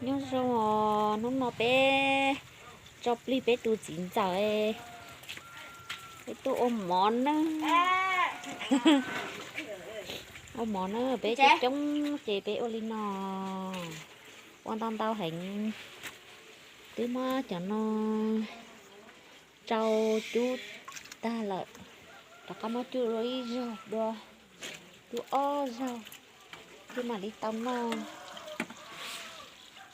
Nyob zoo os, hnub no peb tso plig peb tus txiv ntxawm, peb tuaj ua mov nawb. Ua mov nawb, peb coob coob ces peb ua li no, ua ntau ntau heev. Twb muab cov no tsau cub tag lawm, rov qab muab cub dua ib zaug dua, cub ob zaug, cub mam li tau noj.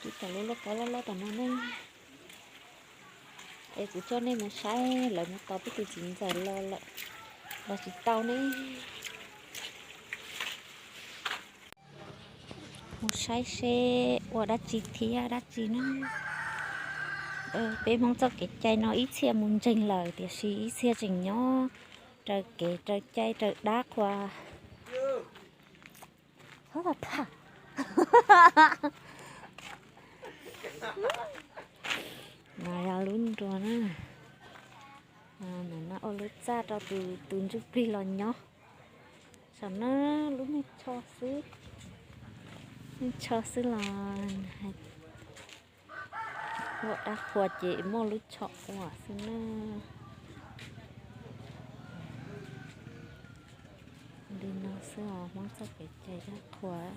Cub cov lub lauj kaub loj loj tom no ne. Es kuv coj nej mus saib lawv mus tos peb tus txiv ntxawm los lawm, los tsis tau ne. Mus saib seb ua dab tsi thiab dab tsi na. Peb Hmoob txoj kev cai no ib txhia mus ntseeg lawm tiam sis ib txhia tseem nyob raws kev raws cai raws dab qhuas. No yog lub nruas na. No ua lub txaj rau tus ntsuj plig los nyob. Saum no lub me tsho xwb, me tsho xwb los ua dab qhuas ces muaj lub tsho ua xwb na. Li no xwb os, Hmoob txoj kev cai dab qhuas.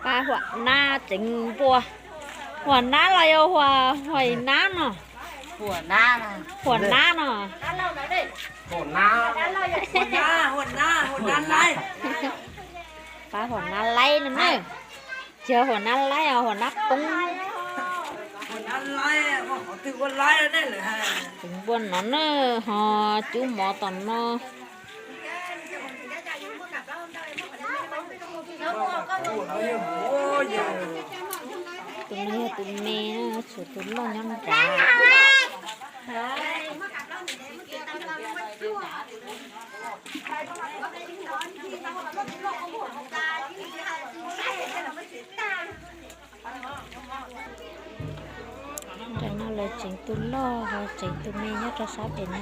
Pab huam nab tseev npua. Huam nab los yog huam nab no? Huam nab no. Huam nab, huam nab, huam nab, Pab huam nab laib no na. Tsis yog huam nab laib os, huam nab poob. Tus npua no na, ho cub mov tom no. Tus no yog tus me, tshuav tus loj nyob nrad. Tam no lawv tseem tus loj ho tseem tus me nyob rau sab pem no.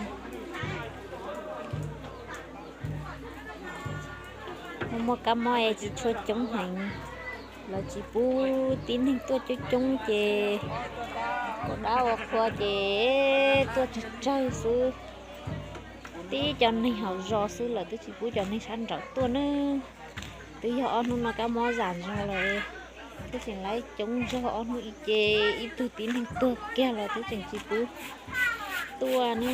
Muaj muaj kab mob es tsis tshua coob heev, lawv tsis pub tib neeg tuaj coob coob ces ua dab ua qhua ces tuaj tsawg tsawg xwb. Tib cov neeg hauv zos xwb, lawv twb tsis pub cov neeg sab nraud tuaj na. Twb yog ob hnub no kab mob zam zog lawm, twb tseem lawv coob zog ob hnub ib ce, ib tug tib neeg tuag kiag los twb tseem tsis pub tuaj ne.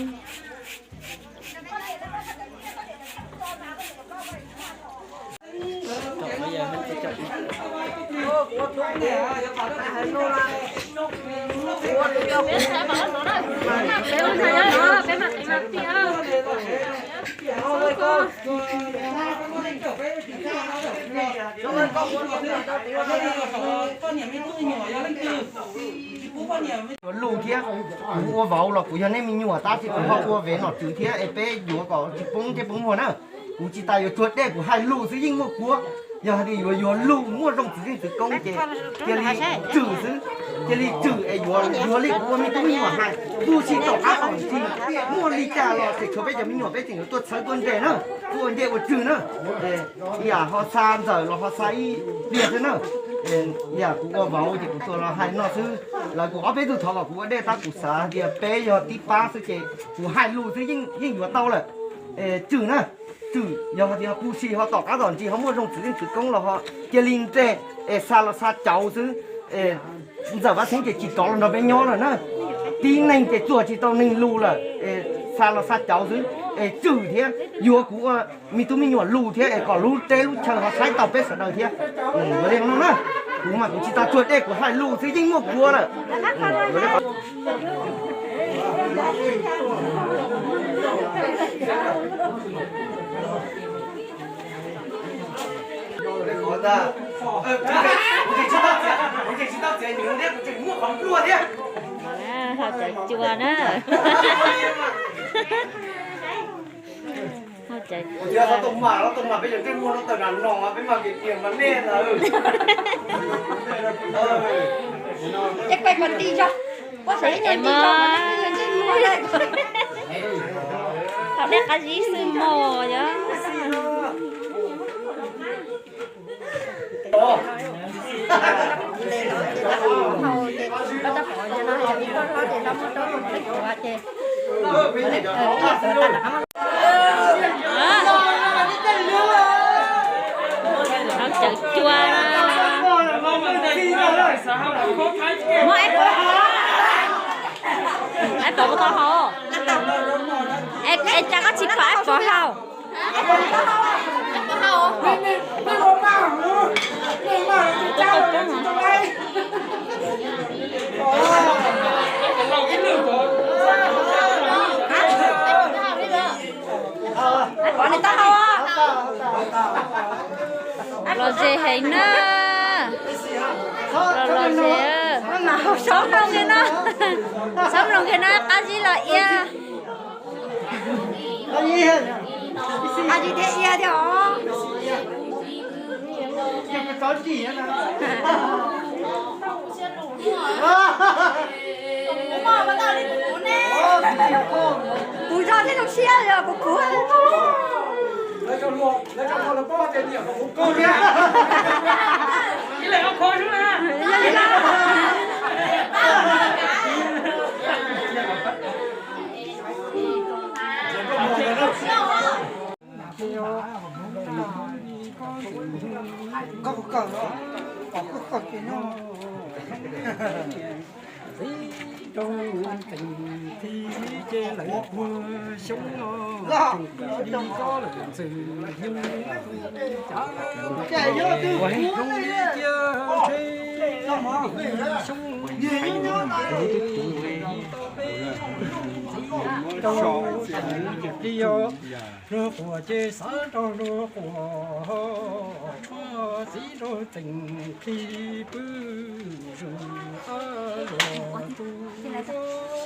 Yuav luj thiab, kuv ua vauv los kuv yog nej me nyuam tab sis kuv ho ua vev nom tswv thiab es peb yuav kom tsis poob ntsej poob muag na. Kuv tsis tas yuav tsuag dej, kuv hais lus xwb yeej muaj kuab. Yog hais tias yuav yuav luj muaj zoo txwv yeej txwv koob ces cia li tswm xwb, cia li tswm es yuav, yuav li kuv ua me tub me nyuam hais, tu tsis tom qab tom ntsis, muaj li cas los tseem tshuav peb cov me nyuam peb tseem yuav tuaj txhawb tuaj nres na, tuaj ua ntej ua tswg na. Yam ho xa ntxawm los ho xa ib pliag xwb na. Yam kuv ua vauv ces kuv tsuas los hais no xwb, lawv kuv ob peb tug thov kom kuv ua dej tab kuv xav tias peb yog tib pab xwb ces kuv hais lus xwb yeej yuav tau lawm. Tswm na, tswm yog hais tias puj si ho tom qab tom ntsis ho muaj zoo txwv yeej txwv koob los ho cia li nres es xa los xa cauv xwb. Ntxawm Vaj Xeeb ces tsis rov los nrog peb nyob lawm na. Tib neeg ces txuag tsis tau neeg lus lawm, xa los xa cauv xwb. Es tswm thiab yuav kuv ua me tub me nyuam lus thiab es kom lub teb lub chaw ho saib tau peb sawv daws thiab. Ua li no na, kuv mas kuv tsis tas tsuag dej kuv hais lus xwb yeej muaj kuab lawm. Ho cawv cua na. Ho cawv cua. Ces peb mas ti zog, peb mas ti zog, thaum nej qab zib xwb mog yog. Cawv cua. Muab ib pov, ib pov tau hau. Es cas koj tsis kho ib pov hau? Los ze heev na. Los los ze. Xob mloog kiag no, xob mloog kiag no qab zib los ia. Qab zib thiab ia thiab os. Kuv zog thiab zoo siab yog kuv kuv. Koj puas kawm los? Koj kawm ces nyob. rau teem thi ces lawv puag xyoob no, tseem li ko lawm ntxwg hnyo, cav zoo li cia ntshe xyoob rau teem thi os. Luag quas ces xav rau luag quas, tshuav txiv rau teem thi pw zus, luag tu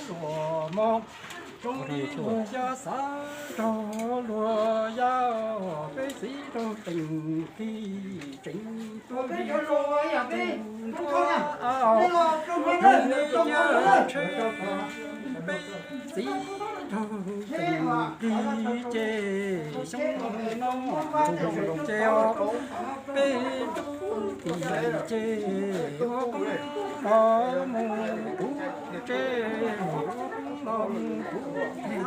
luag mog, zoo li luag yaj xav rau luag yaj, peb txiv rau teem thi tseem pw zus, zoo li cia ntshe peb txiv rau teem thi ces xyoob no ces os, peb tub tim ces ua qoob los mus kuv tsev, ua qoob los mus kuv tsev,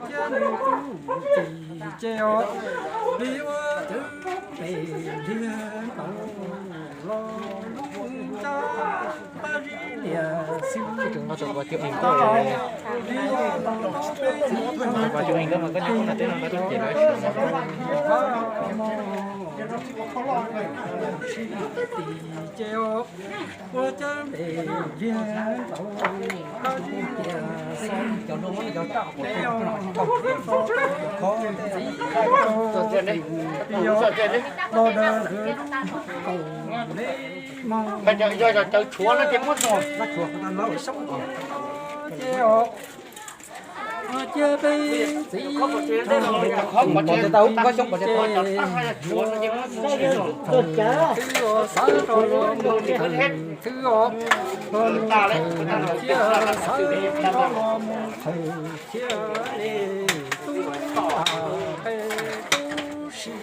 cia nws tub tim ces os, li ua cawv pem liag ntaus los lub caj pab zib liam xwb. Ua cawv pem liag ntaus pab zib liam xwb. Los daws lawv lub kaum li mog. Yog cov tshuav no ces muab tso. Ua cia peb txiv thaum twb os xav rau luag mus thawm thwv os, luag mus thawm thiab xav rau luag mus thawm thiab li tub lam qe tub si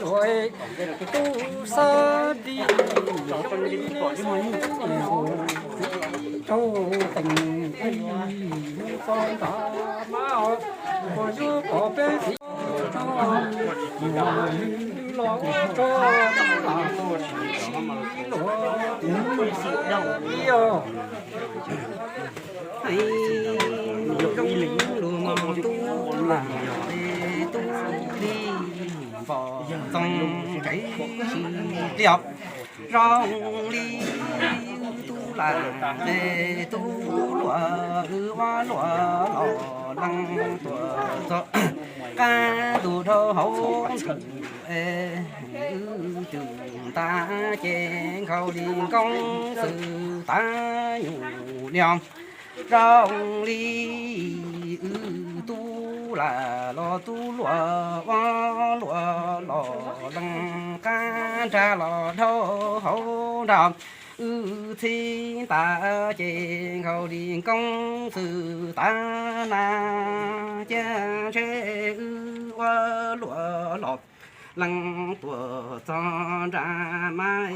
luag tub xab li zoo li txiv rau teem thi mus txog nram mas os, puas yuav pom peb txiv rau los ua rau tub lam si luag tub si os. Hais zoo luag mos tub lam tub li npom txoos tsev si li os. Zoo li tub lam qe tub luam wb ua luam los leej tuam txog qab ntuj dhau hauv ntug es wb cug ntav ces nkhaus li nkauj xwb tav nyuj li os. Zoo li wb tub lam los tub luam ua luam los leej qab nrag los dhau hauv nrag wb txhib ntav ces nkhaus li nkauj xwb tav na cia ntshe wb ua luam los leej tuam txog nram mas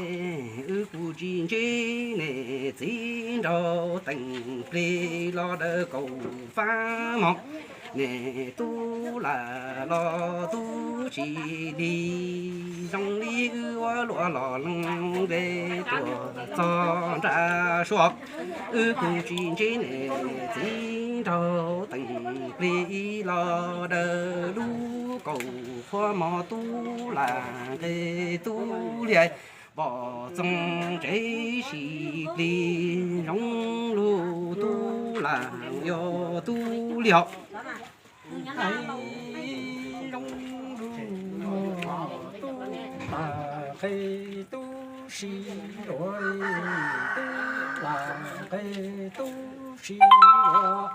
wb kuj tsis ntsib niam txiv nraug teem plig los daws kaum fab mog. Niam tub lam los tub tsis lig zoo li wb ua luam los leej npe tuam txog nram suab wb kuj tsis ntsib niam txiv nraug teem plig los daws lub kaum qhuav mog tub lam qe tub liam pom txoos tsev si plig zoo lug tub lam yog tub liam. Hais zoo lug tub lam qe tub si luag, tub lam qe tub si luag,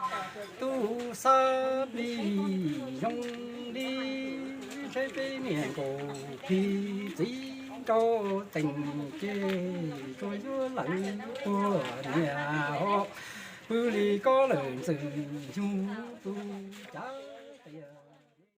tub xab plig zoo li ntshe peb niam nkaus plig txiv rau teem ces tsuas yuav lees puag niam ho pw li ko lawm ntxwg nyoog tus cav qias